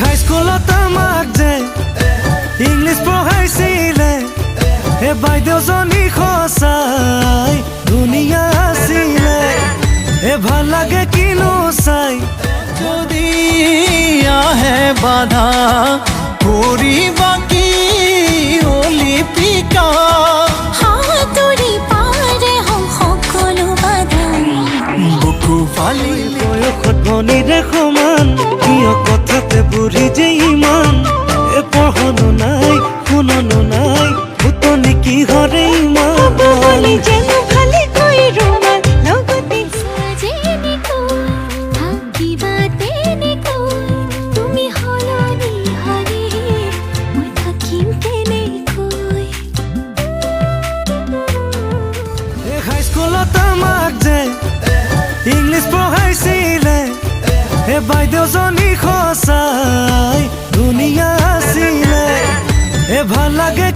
হাইস্কুলত আমাক যে ইংলিছ পঢ়াইছিলে, এ বাইদেউজনী সঁচাই ধুনীয়া আছিলে। এ ভাল লাগে কিনো চাই। যদি আহে বাধা, কৰিবা কি অলিপিকা? সাঁতুৰি পাৰে হম সকলো বাধা। বুকু ফালি বয়সত ভনীৰে সমান, কিয় কথাতে বুঢ়ী যে ইমান? এ পঢ়নো নাই, শুননো নাই, ফুটনি কিহৰে ইমান? বুলি যেন ভালেকৈ ৰুমাল লগতে যেনেকৈ থাকিবা তেনেকৈ, তুমি সলনি হ'লে মই থাকিম তেনেকৈ। এই হাইস্কুলত আমাক যে ইংলিছ পঢ়াইছিলে, এ বাইদেউজনী সঁচাই ধুনীয়া আছিলে। এ ভাল লাগে।